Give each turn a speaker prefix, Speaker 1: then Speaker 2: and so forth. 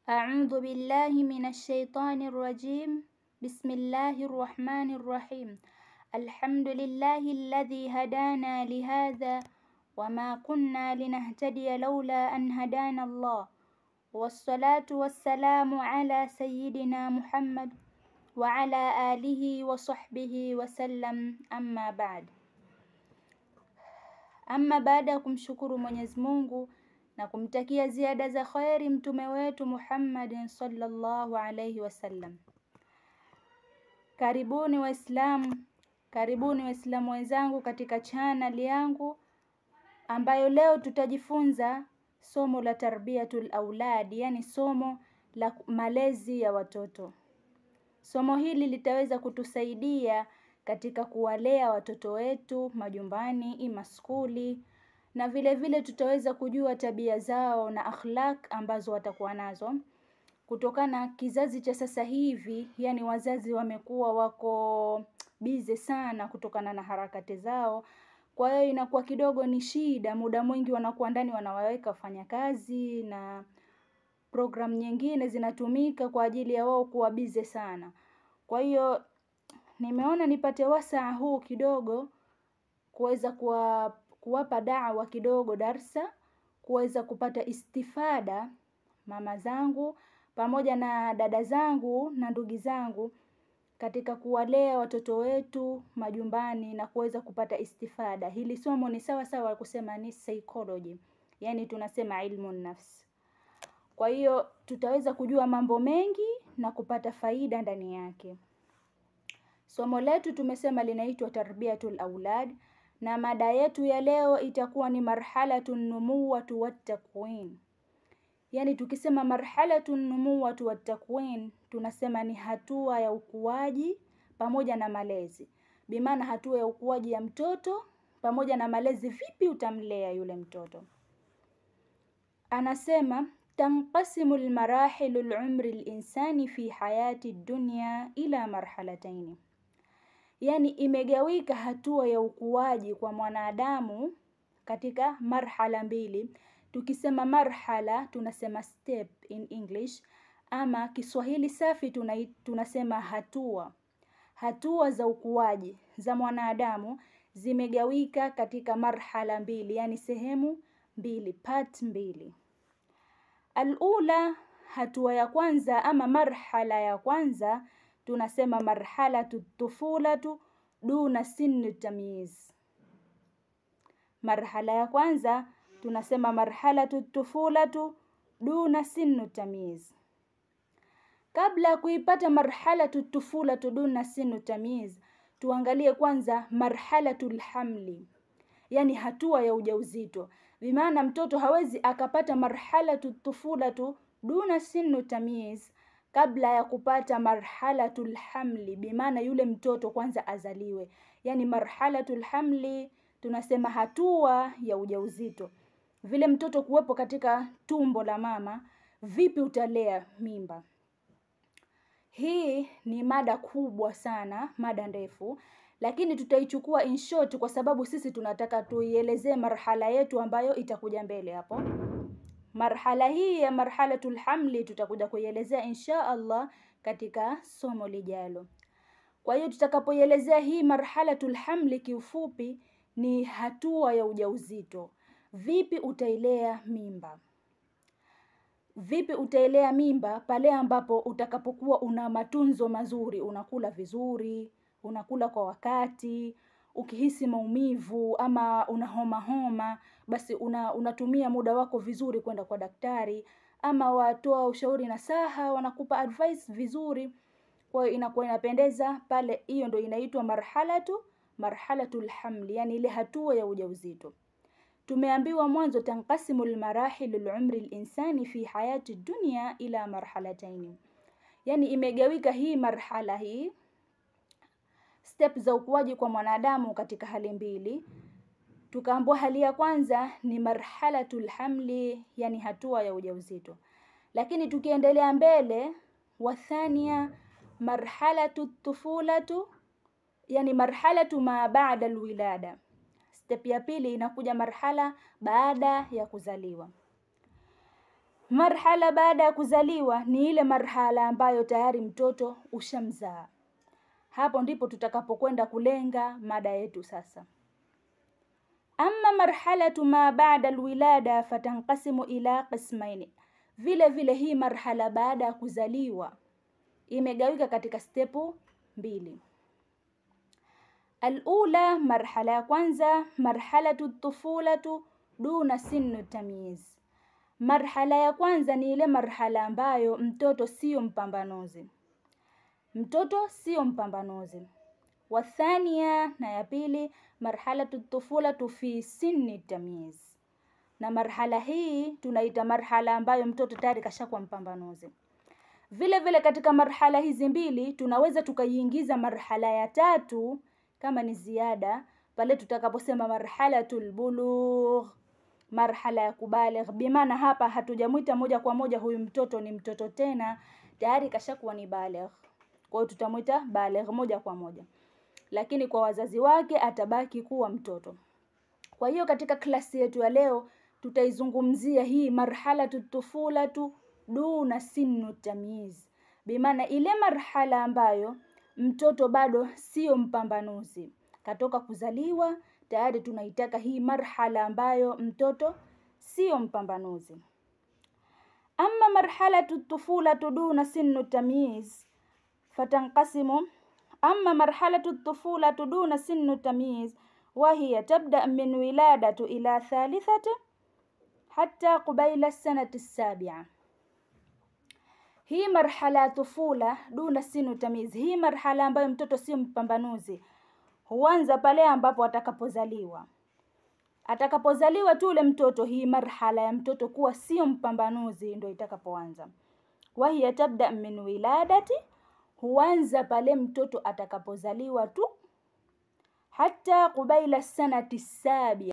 Speaker 1: A'udhu billahi minash shaitani rajim. Bismillahir rahmanir rahim. Alhamdulillahi alladhi hadana lihadha wama kunna linahtadiya laula an hadana Allah. Wassalatu wassalamu ala sayyidina Muhammad wa ala alihi wa sahbihi wasallam, amma ba'd. Amma baada ya kumshukuru Mwenyezi Mungu na kumtakia ziada za khairi mtume wetu Muhammadin sallallahu alayhi wasallam. Karibuni Waislamu, karibuni Waislamu wenzangu katika channel yangu ambayo leo tutajifunza somo la tarbiyatul aulad, yani somo la malezi ya watoto. Somo hili litaweza kutusaidia katika kuwalea watoto wetu majumbani, ima skuli, na vile vile tutaweza kujua tabia zao na akhlaq ambazo watakuwa nazo. Kutokana kizazi cha sasa hivi, yani wazazi wamekuwa wako bize sana kutokana na harakati zao. Kwa hiyo inakuwa kidogo ni shida, muda mwingi wanakuwa ndani wanawaweka wafanyakazi na program nyingine zinatumika kwa ajili ya wao kuwa bize sana. Kwa hiyo nimeona nipate wasaa huu kidogo kuweza kuwapa da'wa kidogo, darsa, kuweza kupata istifada mama zangu pamoja na dada zangu na ndugu zangu katika kuwalea watoto wetu majumbani na kuweza kupata istifada. Hili somo ni sawa sawa kusema ni psychology, yani tunasema ilmu nafsi. Kwa hiyo tutaweza kujua mambo mengi na kupata faida ndani yake. Somo letu tumesema linaitwa tarbiyatul aulad, na mada yetu ya leo itakuwa ni marhalatun numuwatu wattakwin. Yani tukisema marhalatun numuwatu wattakwin, tunasema ni hatua ya ukuaji pamoja na malezi. Bimaana hatua ya ukuaji ya mtoto pamoja na malezi, vipi utamlea yule mtoto. Anasema tanqasimu almarahilu alumri alinsani fi hayati dunya ila marhalataini. Yani imegawika hatua ya ukuaji kwa mwanadamu katika marhala mbili. Tukisema marhala tunasema step in English, ama Kiswahili safi tunasema hatua. Hatua za ukuaji za mwanadamu zimegawika katika marhala mbili, yani sehemu mbili, part mbili. Alula, hatua ya kwanza ama marhala ya kwanza tunasema marhalatu tufulatu duna sinni tamyiz. Marhala ya kwanza tunasema marhalatu tufulatu duna sinni tamyiz. Kabla kuipata marhalatu tufulatu duna sinni tamyiz, tuangalie kwanza marhalatul hamli, yani hatua ya ujauzito. Bimaana mtoto hawezi akapata marhalatu tufulatu duna sinni tamyiz kabla ya kupata marhalatul hamli, bimaana yule mtoto kwanza azaliwe. Yani marhalatul hamli tunasema hatua ya ujauzito, vile mtoto kuwepo katika tumbo la mama, vipi utalea mimba. Hii ni mada kubwa sana, mada ndefu, lakini tutaichukua in short kwa sababu sisi tunataka tuielezee marhala yetu ambayo itakuja mbele hapo. Marhala hii ya marhalatul hamli tutakuja kuielezea insha Allah katika somo lijalo. Kwa hiyo tutakapoielezea hii marhalatul hamli kiufupi ni hatua ya ujauzito. Vipi utailea mimba? Vipi utailea mimba pale ambapo utakapokuwa una matunzo mazuri, unakula vizuri, unakula kwa wakati, ukihisi maumivu ama una homa homa, basi unatumia muda wako vizuri kwenda kwa daktari, ama watoa ushauri nasaha wanakupa advice vizuri. Kwa hiyo inakuwa inapendeza pale. Hiyo ndio inaitwa marhalatul hamli, yani ile hatua ya ujauzito. Tumeambiwa mwanzo tanqasimu almarahil alumri alinsani fi hayati dunya ila marhalataini. Yani imegawika hii marhala hii, step za ukuaji kwa mwanadamu katika hali mbili. Tukaambiwa hali ya kwanza ni marhalatul hamli, yani hatua ya ujauzito. Lakini tukiendelea mbele, wathania marhalatu tufulatu, yani marhalatu ma ba'da alwilada. Step ya pili inakuja marhala baada ya kuzaliwa. Marhala baada ya kuzaliwa ni ile marhala ambayo tayari mtoto ushamzaa. Hapo ndipo tutakapokwenda kulenga mada yetu sasa. Amma marhalatu ma baada alwilada fatanqasimu ila qismaini. Vile vile hii marhala baada ya kuzaliwa imegawika katika stepu mbili. Alula, marhala ya kwanza, marhalatu tufulatu duna sinnu tamyiz. Marhala ya kwanza ni ile marhala ambayo mtoto sio mpambanuzi. Mtoto sio mpambanuzi. Wathania, na ya pili, marhalatu tufulatu fi sinni tamyiz. Na marhala hii tunaita marhala ambayo mtoto tayari kashakuwa mpambanuzi. Vile vile katika marhala hizi mbili tunaweza tukaiingiza marhala ya tatu kama ni ziada pale tutakaposema marhalatul bulugh, marhala ya kubaligh. Bimaana hapa hatujamwita moja kwa moja huyu mtoto ni mtoto tena, tayari kashakuwa ni baligh. Kwa hiyo tutamwita baligh moja kwa moja, lakini kwa wazazi wake atabaki kuwa mtoto. Kwa hiyo katika klasi yetu ya leo tutaizungumzia hii marhalatu tufulatu duna sinnu tamyiz, bimaana ile marhala ambayo mtoto bado sio mpambanuzi, katoka kuzaliwa tayari tunaitaka hii marhala ambayo mtoto sio mpambanuzi. Amma marhalatu tufulatu duna sinnu tamyiz fatanqasimu, amma marhalatu tufulatu duna sinnu tamyiz wa hiya tabda min wiladatu ila thalithati hatta qubaila sanati sabia. Hii marhala ya tufula duna sinu tamyiz, hii marhala ambayo mtoto sio mpambanuzi, huanza pale ambapo atakapozaliwa. Atakapozaliwa tu ule mtoto, hii marhala ya mtoto kuwa sio mpambanuzi ndio itakapoanza. Wa hiya tabda min wiladati, huanza pale mtoto atakapozaliwa tu, hatta qubaila sanati sabia.